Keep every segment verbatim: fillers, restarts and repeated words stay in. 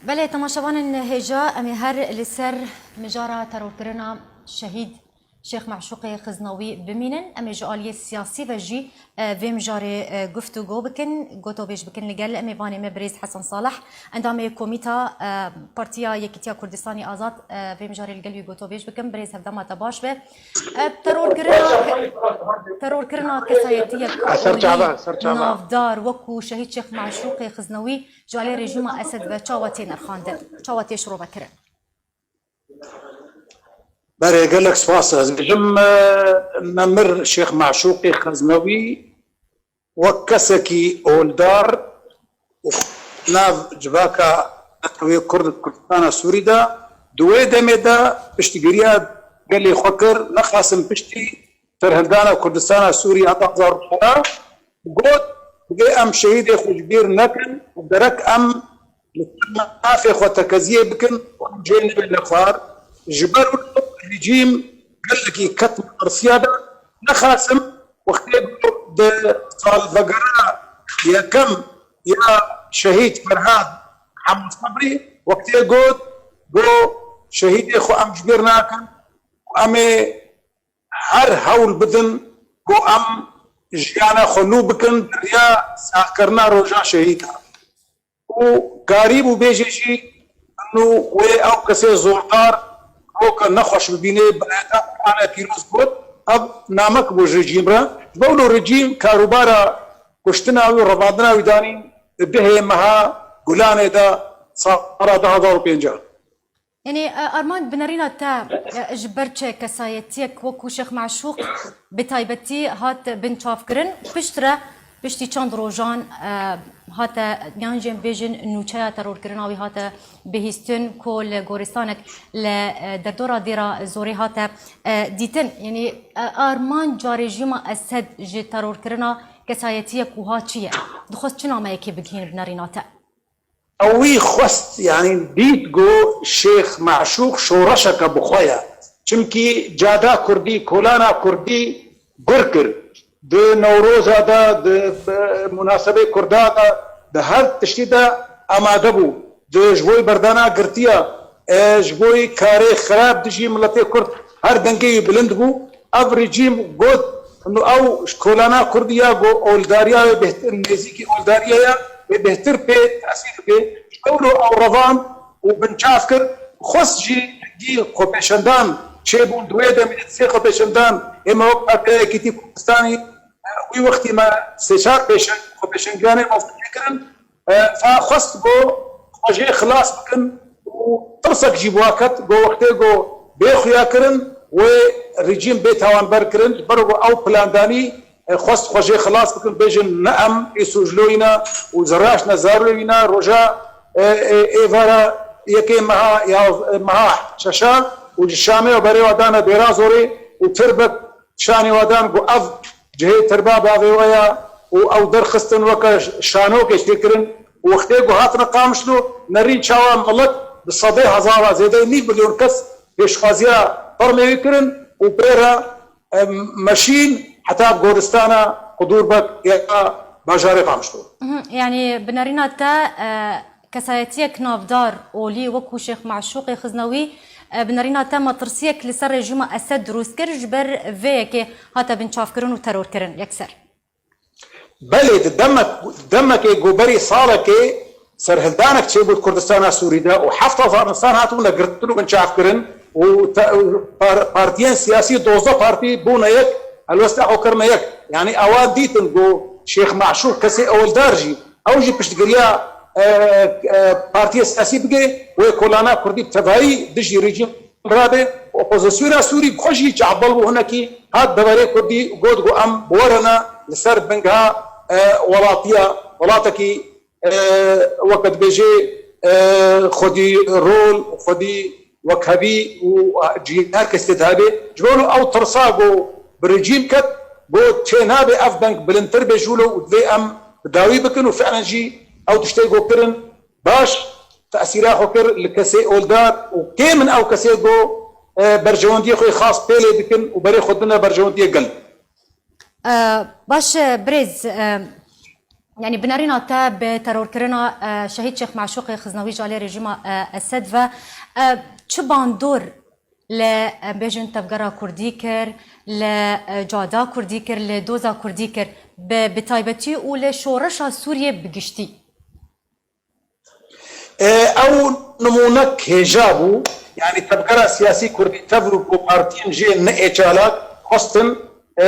Belê, temaşevanên hêja, em ê her li ser mijara terorkirina şehîd Şêx Meşûqê Xiznawî bimînin. Em ê ji aliyê siyasî ve jî, e, vê mijarê, e, guftûgo bikin, gotobêj bikin li gel. Em ê vanê me birêz Hesen Salih, endamê Komîta, e, Partiya Yekîtiya Kurdistanê Azad, e, vê mijarê li gel wî gotobêj bikin. Birêz, hevdema te baş be. E, terorkirina, terorkirina kesayetiyek Ser çava, ser çava. navdar wekû şehîd Şêx Meşûqê Xiznawî ji aliyê rejîma Esed ve çawa tê nirxandin, çawa tê şirovekirin? Berê, gelek spas. Ez bêjim, e, Memir Şêx Meşûqê Xeznewî wek kesekî oldar û nav civaka netewê Kurd Kurdistana Sûrî de, di wê demê de piştgiriya gelê xwe kir, nexasim piştî serhildana Kurdistana Sûrî heta hezar û çar, got, divê em şehîdê xwe ji bîr nekin û gerek em li ser mafê xwe tekeziyê bikin û em cihê nebê li xwar. Ji ber wilo rejîm gelekî ket matirsiya de, nexasim wextê ku di salvegera yekem ya şehîd Ferhad Hemû Sebrî wextê got, got, şehîdê xwe em ji bîr nakin û em ê her hewl bidin ku em jiyana xwe nû bikin di riya saxkirina roja şehîdan. Û karîbû bêje jî, nû wê ew kesê zordar roke nexweş bibîne, bi ayeta Qur'ana pîroz got, ev namek bû ji rejîm re. Ji bo wilo rejîm karûbara kuştina wî û revandina wî danîn di dehê meha Gulanê de sala du hezar û pêncî. Yanî, e, Arman, bi nerîna te, e, ji ber çi kesayetiyek wekû Şêx Meşûq bi taybetî hat binçavkirin? Piştre, piştî çend rojan, e, hate, yan jî em bêjin nûçeya terorkirina wî hate bihîstin ku li goristanek li, e, derdora Dêra Zorê hate, e, dîtin. Yanî, e, Armanca rejîma Esed ji terorkirina kesayetiyek wiha çi ye? Dixwest çi nameyekê bigihîne bi nerîna te? Ew wî xwest, yanî dît ku Şêx Meşûq şoreşeke bi xwe ye. Çimkî cada kurdî, kolana kurdî gur kir. Di Newroza de, di, bi munasebê kurda de, di her tiştî de amade bû. Di ji bo berdana girtiya, e, ji bo karê xirab dijî miletê kurd her dengê wî bilind bû. Ev rejîm got, ew ji kolana kurdî ya ku oldariya wê bêhtir, nêzîkî oldariya ya wê bêhtir pê tesîr bike. Ji bo wilo ew revand û binçav kir, xwest jî hingî xwepêşandan çêbûn di wê demê de sê xwepêşandan ê me wek Partiya Yekîtî Kurdistanê, wî wextî me sê çar pêşeng, xwepêşangiranê mafû kirin. E, fa xwest ku xwe jê xilas bikin û tirsek jî bi wa ket ku wextê ku bê xuya kirin, wê rejîm bê tawanber kirin, ji ber ku ew plandanî, e, xwest xwe jê xilas bikin, bêjin ne em îsûjloyî ne û ziraştine zarûrê wî ne, roja, e, e, êvara yekê meha ya, e, meha şeşa û ji Şamê û berê wa dane Dêra Zorê û tirbek şanê wa dan ku ev cihê tirba bavê we ya û ew derxistin weke şanokê çêkirin û wextê ku hatine Qamişlo nerîn çawa milet bi sedê hezara zêdeyî nîv milyon kes pêşwaziya fermê wî kirin û pê re, em, meşîn heta goristana Qudûrbek ya bajarê Qamişlo. Mhm, yanî bi nerîna te, e, Kesayetiyek navdar, olî, wekû Şêx Meşûqê Xiznewî, e, bi nerîna te metirsiyek li ser rejîma Esed dirûst kir, ji ber vê yekê hate binçavkirin û terorkirin yekser. Belê, di demek, demekê ku berî salekê serhildanek çêbû di Kurdistana Sûrî de û heft hezar insan hatibûne girtin û binçavkirin û te-, û par-, partiyên siyasî dozdeh partî bûne yek, helwesta xwe kirine yek. Yanî ewan dîtin ku Şêx Meşûq kesê oldar jî Ew jî piştgiriya, e, e, partiyê siyasî bike, wê kolana kurdî bi tevayî dijî rejîm rabe. Opozisyona Sûrî bi xwe jî çavbel bû hinekî, hat deverê kurdî, got ku em bi we re ne li ser bingeha, e, welatiya, welatekî, e, weke dibêjê, e, xwedî rol, xwedî wekhevî û cihê her kes tê de hebe. Ji bo ew tirsa ku bi rejîm ket, got çê nabe ev deng bilindtir bê ji wilo û divê em bi dawî bikin û fi'len jî ew tiştê ku kirin baş tesîra xwe kir li kesê oldar û kêm in ew kesê ku, e, berjewendiyê xwe xas pêlê dikin û berê xwe dine berjewendiyê gel. E, baş e, birêz, e, Yanî binêrîna te bi terorkirina, e, Şehîd Şêx Meşûqê Xiznewî ji alî rejîma, e, Esed ve, e, çi bandor li, e, bêjin tevgera Kurdî kir, li, e, cada Kurdî kir, li doza Kurdî kir, bi, bi taybetî û li şoreşa Sûriyê bi giştî? E, ew nimûnek hêja bû. Yanî tevgera siyasî Kurdî tevr û ku partiyên jê ne ê çalak xwestin, e,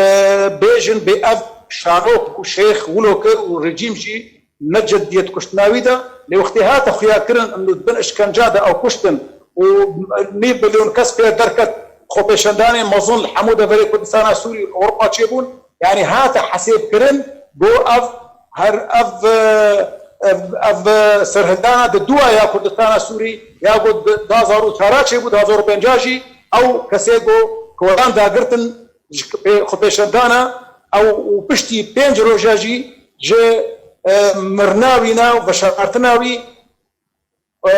bêjin bê ev şanok û şêx wilo kir û rejîm jî ne ciddiyet kuştina wî de. Lê wextê hate xuyakirin, û di bin işkenca de ew kuştin û nîv milyon kes pê derket, xwepêşandanê mezin li hemû deverê Kurdistana Sûrî û Ewropa çêbûn. Yanî hate hesêbkirin, got ev her ev, ev, ev serhildana di duaya Kurdistana Sûrî ya got di du hazar û çar çêbû, du hazar û pênc jî ew kesê got kolan dagirtin ji pê-, xwepêşandana ew û piştî pênc roja jî ji, e, mirina wî ne û veşartina wî, e,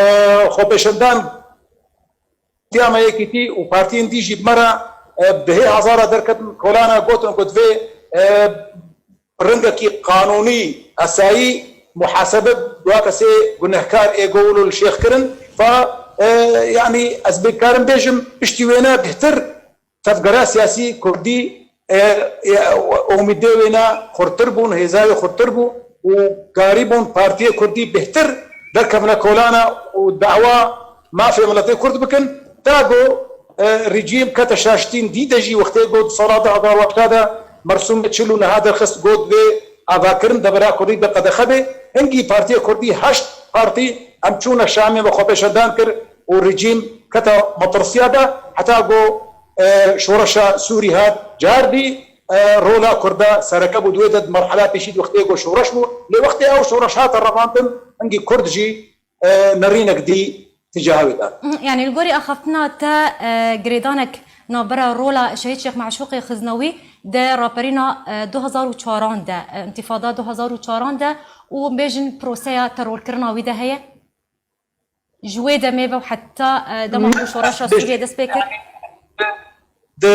xwepêşandan Partiya me Yekîtî û partiyên dî jî bi me re, e, bi hê hazara derketin kolana gotin ku divê, e, ringekî qanûnî, esayî, muhasebe bi wa kesê gunehkar ê go wilo li şêx kirin. Fa, e, yanî ez bêkarim bêjim piştî wêne bêhtir tevgera siyasî Kurdî, e, e, omîdê wêne xurtir bûn, hêza wê xurtir bû û karîbûn partiyê Kurdî bêhtir derkevine kolana û dawa mafê miletê Kurd bikin. Ta go, e, rejîm kete şaştîn dî de jî wextê got sala du hazar û hevdeh de mersûmê çil û neha derxist got vê avakirin devera Kurdî bi qedexe bê. Hingî partiyê Kurdî heşt partî em çûne Şamê me xwepêşandan kir û rejîm kete metirsiya de heta go, e, şoreşa Sûrî hat cardî, e, rola Kurda sereke bû. Di wê de di merhela pêşî di wextê go şoreş bû. Lê wextê ew şoreş hate revandin, hingî Kurd jî, e, nerînek dî tîcaha wê dan. Mhm, yanî li gorî axaftina te, e, girêdanek navbera rola Şehîd Şêx Meşûqê Xiznewî di raperîna, e, du hazar û çaran de, e, întîfada du hazar û çaran de û bêjin proseya terorkirina wî de heye? Ji wê demê ve û heta, e, dema ku şoreşa Sûriyê dest pê kir? Di,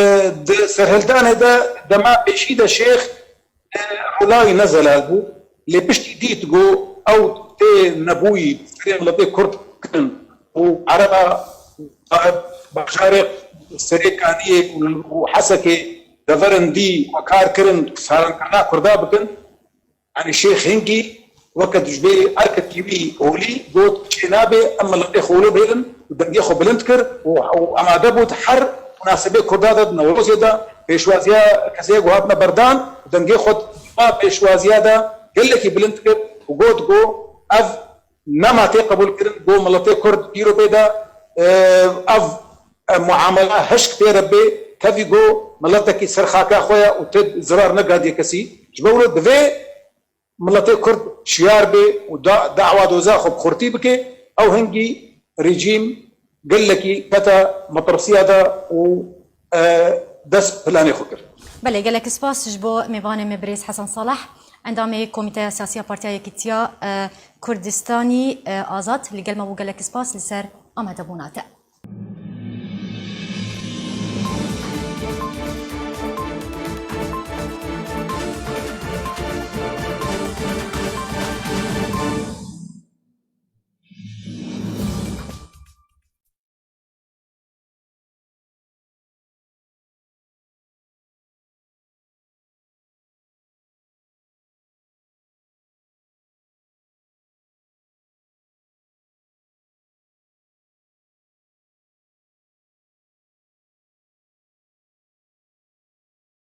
di serhildanê de dema pêşî de şêx, e, rola wî ne zelal bû. Lê piştî dît ku ew tê nebûyî serê miletê Kurd kirin û ereba bajarê Serê Kaniyê û, û Hesekê deverin dî xwe kar kirin, sarankirina Kurda bikin. Yanî Şêx hingî weke dijbê erkekî wî holî got, çê nabe, em miletê xwe wilo bihêlin û dengê xwe bilind kir û, û amade bû di her munasebê Kurda de, di Newrozê de, pêşwaziya kesê ku hatine berdan û dengê xwe di va pêşwaziya de gelekî bilind kir û got ku ev nema tê qebûlkirin, ku miletê Kurd pîro pê de, e, ev, e, muamela hişk tê re bê, tevî ku miletekî ser xaka xwe ye û tê zirar negadiyê kesî. Ji bo wilo divê miletê Kurd şiyar bê û da-, dawa doza xwe bi xurtî bike, ew hingî rejîm gelekî kete metirsiya de û, e, dest planê xwe kir. Belê, gelek spas ji bo mêvanê me birêz Hesen Saleh, endamê Komîteya Siyasî ya Partiya Yekîtiya, e, Kurdistanî, e, Azad, li gel me bû, gelek spas li ser amadebûna te.